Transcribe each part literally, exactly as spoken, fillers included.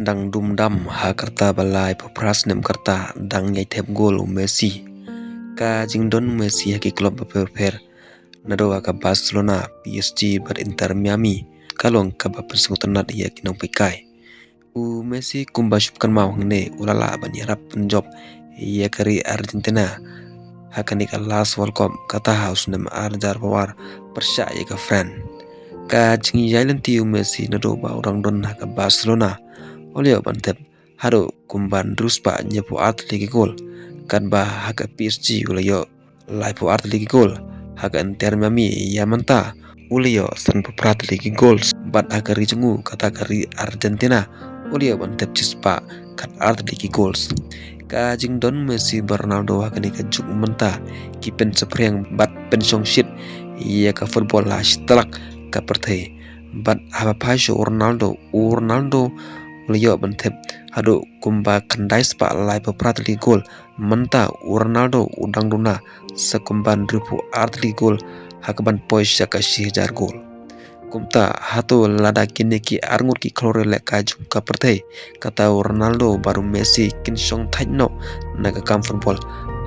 Dang dum dam ha ka rta ba laiphew phra snem ka rta dang ïai thep gol u Messi. Ka jingdon u Messi ha ki club bapher bapher, naduh ha ka Barcelona, P S G bad Inter Miami, ka long kaba pynsngewtynnad ïa ki nongpeitkai. U Messi kumba shu kynmaw hangne u la lah ban ïarap pynjop ïa ka ri Argentina ha kane ka last World Cup, kata ha u snem ar hajar arphew ar pyrshah ïa ka France. Ka jingïaid lynti u Messi naduh ba u dang don ha ka Barcelona u la ïoh ban thep haduh kumba hynriew spah hynñiewphew ar tylli ki gol, katba ha ka P S G u la ïoh laiphew ar tylli ki gol, ha ka Inter Miami ïa mynta u la ïoh sanphew phra tylli ki gol, bad ha ka ri jong u, kata ka ri Argentina, u la ïoh ban thep shispah khatar tylli ki gol. Ka jingdon Messi bad Ronaldo ha kane ka juk mynta ki pynsaphriang bad pynshongshit ïa ka football ha shitlak ka pyrthei. Bad haba phai sha u Ronaldo, u Ronaldo u la ïoh ban thep haduh kumba khyndai spah laiphew phra tylli ki gol. Mynta u Ronaldo u dang duna sa kumba hynriewphew ar tylli ki gol ha kaban poi sha ka shi hajar gol. Kumta hato lada kine ki arngut ki khlur ïalehkai jong ka pyrthei, kata u Ronaldo bad u Messi kin shong thait noh na ka kam football,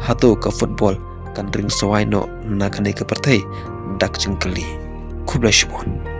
hato ka football kan ring swai noh na kane ka pyrthei? Dak jingkylli. Khublei shibun.